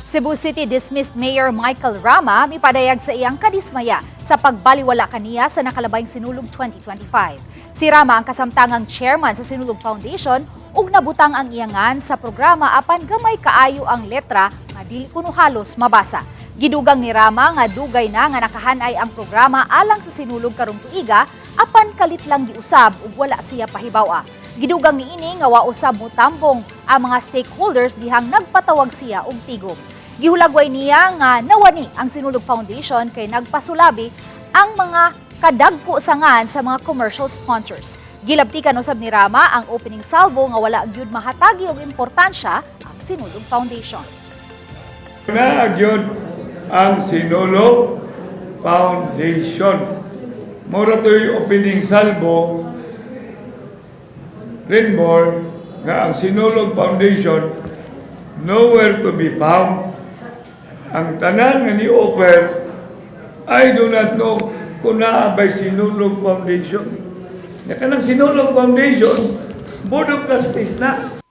Cebu City dismissed Mayor Michael Rama mipadayag sa iyang kadismaya sa pagbaliwala kaniya sa nakalabayng Sinulog 2025. Si Rama ang kasamtangang chairman sa Sinulog Foundation ug nabutang ang iyangan sa programa apan gamay kaayo ang letra nga dili kuno halos mabasa. Gidugang ni Rama nga dugay na nga nakahanay ang programa alang sa Sinulog karong tuiga apan kalit lang giusab ug wala siya pahibaw-a. Gidugang niini nga wa usab motambong ang mga stakeholders dihang nagpatawag siya og tigom. Gihulagway niya nga nawani ang Sinulog Foundation kay nagpasulabi ang mga kadagko sangan sa mga commercial sponsors. Gilabtikan usab ni Rama ang opening salvo nga wala gyud mahatagi og importansya ang Sinulog Foundation. Naa gyud ang Sinulog Foundation. Mura to'y opening salvo, Rainbow, nga ang Sinulog Foundation nowhere to be found. Ang tanan nga ni-offer, I do not know kung naa ba'y Sinulog Foundation. Nga kanang Sinulog Foundation, Board of Trustees na.